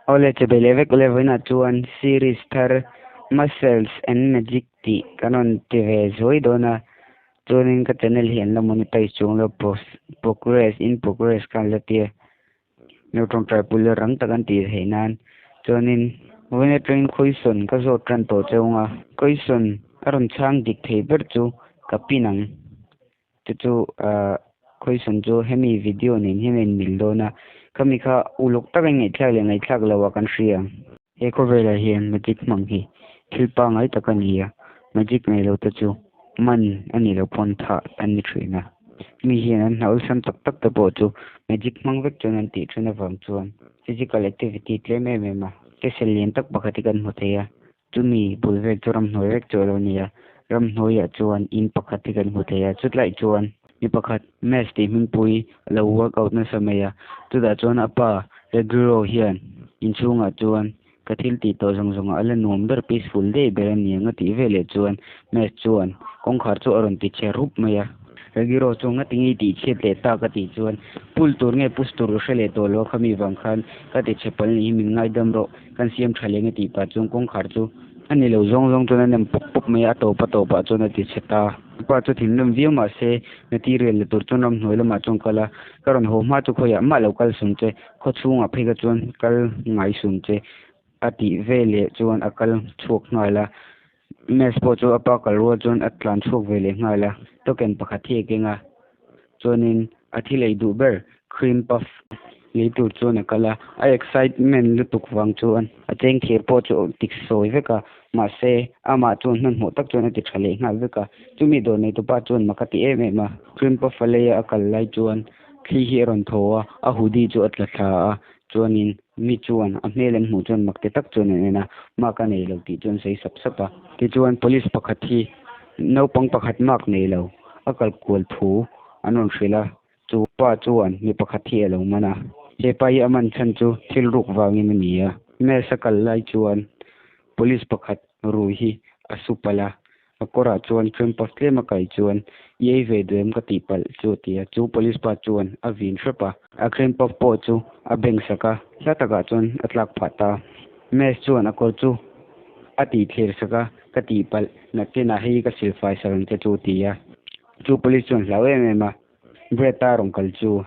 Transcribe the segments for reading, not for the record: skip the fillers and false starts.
Awle chibai leh vek ule vawiinah chuan series thar Muscles and Magic tih kan rawn ti ve zuai dawn a, chuanin ka channel hi an la monetize chuang lo progress in progress kha an la tia lo tawngtai pui la rang tak an tih theih nan chuanin vawiin atangin question ka zawt tan tawh cheu ang a, question a rawn chhang dik thei ber chu ka pin ang. Chu chu ahh question chu hemi video nen hian a inmil dawn a, khami kha uluk taka ngaihthlak leh ngaihthlak loh ah kan hria ang. He khawvelah hian magic hmang hi thil pangngai tak a ni a, magic nei lo te chu man a nih loh pawn thah an ni thin a. Mi hian an hna awlsam tak tak te pawh chu magic hmang vek chuan an tih thin avang chuan physical activity tlem em em a, castle lian tak pakhat hi kan hmu thei a, Chumi bul vel chu ramhnuai vek chu a lo ni a, ramhnuaiah chuan in pakhat hi kan hmu thei a, chutlaiah chuan mi pakhat Mass tih hmingpui a lo workout nasa mai a, chutah chuan a pa Regiro hian inchhungah chuan ka thil tih tawh zawng zawngah a la nuam ber peaceful daih ber a ni ang a tih veleh chuan Mass chuan kawngkhar chu a rawn ti chhe rup mai a. Regiro chu ngati nge i tih chhiat leh tak a tih chuan pull tur nge push tur ka hre leh tawh lo a khami vang khan ka ti chhe palh ni hi min ngaidam rawh. Kan siam tha leng a tih pah chuan kawngkhar chu a ni lo zawng zawng chuan a nem pawp pawp mai a, a tawp a tawpah chuan a ti chhe ta. Pa chu thinrim viau mah se material la tur chuan ramhnuai lamah chuan kal a, ka rawn haw hma chu khawiah mah lo kal sum che, khaw chhungah phei kha chuan kal ngai sum che a tih veleh chuan a kal chhuak nghal a. Mass pawh chu a pa kal rual chuan a tlan chhuak ve leh nghal a, token pakhat hi a keng a, chuanin a thil ei duh ber cream puff lei tur chuan a kal a, a excitement lutuk vang chuan a cheng thir pawh chu tik sawi vek a, mahse amah chuan hmanhmawh tak chuan a ti tha leh nghal vek a, chumi dawr neitupa chuan mak a ti em em a, cream puff a leia a kal lai chuan thli hi a rawn thaw a, a hoodie chu a tla thla a, chuanin Mi chuan a hmel an hmuh chuan mak ti tak chuan an en a, mark a nei lo tih chu an sawi sap sap a. Tichuan police pakhat hi naupang pakhat mark nei lo a kal kual thu an rawn hrilh a, chu pa chuan mi pakhat hi a lo man a. He pa hi a man chhan chu thil ruk vangin a ni a. Mess a kal lai chuan police pakhat rui hi a su palh a, A kawrah chuan cream puff tlem a kai chuan, I ei ve duh em ka tih palh chu a ti a. Chu police pa chuan a vin hrep a. A cream puff pawh chu a beng sak a, hla takah chuan a tlak phah ta. Mass chuan a kawr chu a tih thlir sak a, Ka tih palh, nakinah hei ka silfai sak ang che chu a ti a. Chu police chuan hlau em em a. Brett-a rawn kal chu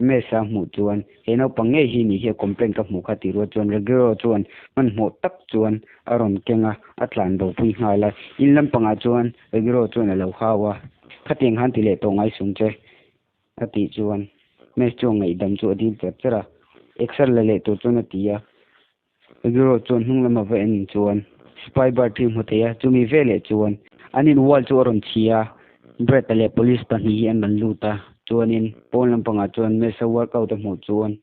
Mesa hmuh chuan he naupang ngei hi nih hi a complaint ka hmuh kha tih rual chuan Regiro chuan hmanhmawh tak chuan a rawn keng a, a tlan bo pui nghal a. In lampangah chuan Regiro chuan a lo hau a, Khatiang khan ti leh tawh ngai sung che a tih chuan Mes chuan ngaihdam chu a dil cher cher a, exer la leh tur chuan a ti a. Regiro chuan hnung lama va en chuan Spy Bird hi a hmu thei a, chumi veleh chuan an in wall chu a rawn chhi a, Brett-a leh police pahnih hi an rawn lut a, chuanin pawn lampangah chuan Mesa workout a hmuh chuan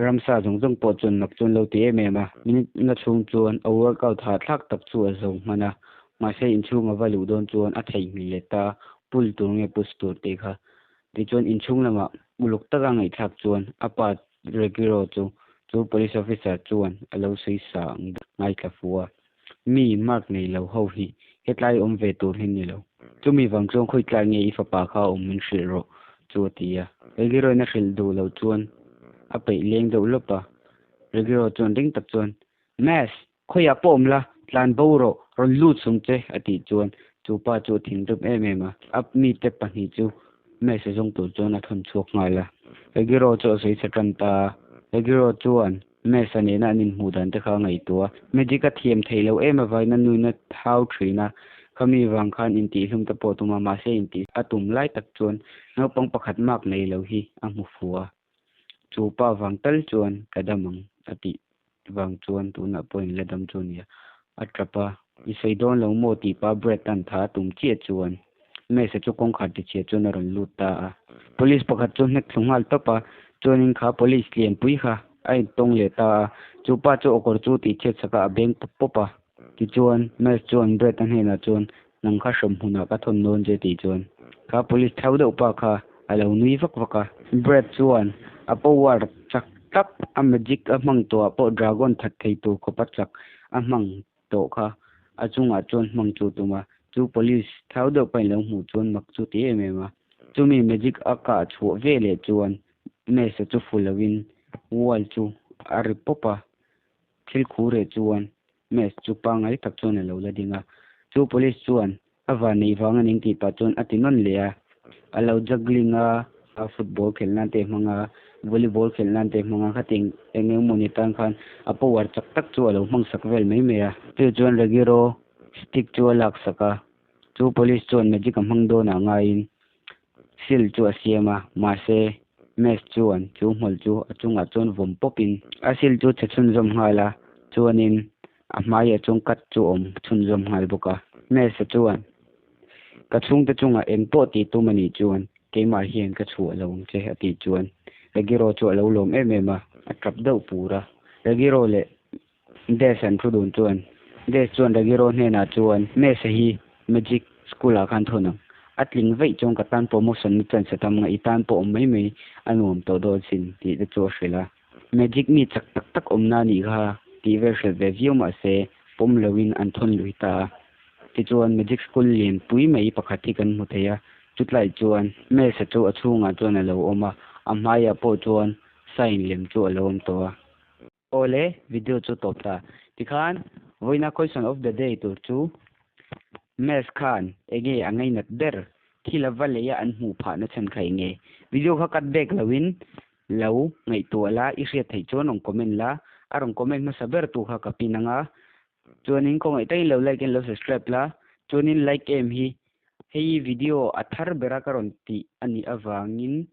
ramsa zawng zawng pawh chuan mak chuan lo ti em em a, minute nga chhung chuan a workout hahthlak tak chu a zo hman a, mahse inchhung a va luh dawn chuan a theihnghilh leh ta, pull tur nge push tur tih kha. Tichuan inchhung lamah uluk taka ngaihthlak chuan a pa Regiro chu chu police officer chuan a lo sawi sa ang deuh ngaithla fu a, Mi mark nei lo ho hi hetlai awm ve tur hi ni lo. Chumi vang chuan khawi tlai nge i fapa kha awm min hrilh rawh chu a ti a. Regiroin a hrilh duh loh chuan a peih leng deuh lawp a. Regiro chuan ring tak chuan, Mass! Khawiah pawh awm la, tlan bo rawh, rawn lut sung che, a tih chuan chu pa chu a thinrim em em a. A mite pahnih chu Mesa zawng tur chuan a thawn chhuak nghal a. Regiro chu a sawi chhe tan ta a. Regiro chuan Mesa nena an inhmuh dan te kha a ngaihtuah a. Magic a thiam theih loh em avangin a nuin a thau thin a, khami vang khan intihhlum te pawh a tum a, mahse intih a tum lai tak chuan naupang pakhat mark nei lo hi a hmu fuh a. Chu pa vang tal chuan ka dam ang a tih vang chuan tunah pawh in la dam chu a nia. A tap a, I sawi dawn lo maw tih pa Brett an tha a tum chiah chuan Mesa chu kawngkhar tichhia chuan a rawn lut ta a. Police pakhat chu hnek thlu nghal tawp a, chuanin kha police lianpui kha a intawng leh ta a. Chu pa chu a kawr chu tihchhiat sak a, a beng pawp pawp a. Tichuan Mesa chuan Brett a hnenah chuan Nang kha hrem hmunah ka thawn dawn che tih chuan kha police thau deuh pa kha a lo nui vak vak a. Brad chuan a power chak tak a magic a hmang tawhah pawh dragon that thei tur khawp a chak a hmang tawh kha a chungah chuan hmang chu tum a. Chu police thau deuh pahin lo hmuh chuan mak chu ti em em a. Chumi magic a kah chhuah veleh chuan Mesa chu fu loin wall chu a ri pawp a. Thil khu reh chuan Max chu pangngai tak chuan a lo la ding a. Chu police chuan a van neih vang a ning tih pah chuan a ti nawn leh a. A lo juggling a, football khelh nan te a hmang a, volleyball khelh nan te a hmang a, khatiang eng eng emaw ni tan khan a power chak tak chu a lo hmang sak vel mai mai a. Chu chuan Regiro stick chu a lak sak a, chu police chuan magic a hmang dawnah ngaiin Seal chu a siam a, mahse Max chuan chu hmawlh chu a chungah chuan vawm pawpin a seal chu chhe chhunzawm nghal a, chuanin a hmaiah chuan cut chu a awm chhunzawm nghal bawk a. Max-a chuan, Ka chhungte chungah eng pawh tih tum a nih chuan keimah hian ka chhuah lo ang che a tih chuan Regiro chu a lo lawm em em a, a tap deuh pur a. Regiro leh Des an thu dun chuan Des chuan Regiro hnenah chuan Mesa hi Magic School ah khan thawn ang. A tling veih chuan ka tan promotion na chance a tam nga i tan pawh awm mai mai a nuam tawh dawn sin tih te chu a hrilh a. Magic mi chak tak tak awmna a nih kha tih vel hrilh ve viau mahse pawm loin an thawn lui ta a. Tichuan Magic School lian pui mai pakhat hi kan hmu thei a, chutlai chuan Mesa chu a chhungah chuan a lo awm a, a hmaiah pawh chuan sign lem chu a lo awm tawh a. Awle, video chu tawp ta. Tikhan, vawiina question of the day tur chu Maths khan enge a ngainat ber thil a va lei a an hmuh phah na chhan kha enge? Video kha cut back lo in lo ngaihtuah la, i hriat theih chuan rawn comment la, a rawn comment hmasa ber tu kha ka pin anga, chuanin khawngaih takin lo like in lo subscribe la, chuanin like em hi hei video a thar bera ka rawn tih anih avangin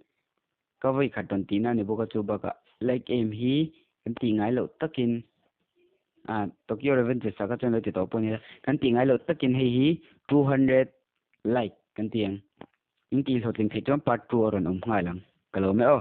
Ka vawi khat rawn tihna a ni bawk a, chu bakah like em hi kan tih ngai loh takin ah Tokyo Revengers ah kha chuan lo ti tawh pawh a ni a, kan tih ngai loh takin hei hi 200 like kan ti ang, in tih hlawhtling theih chuan part 2 a rawn awm nghal ang, ka lawm e aw.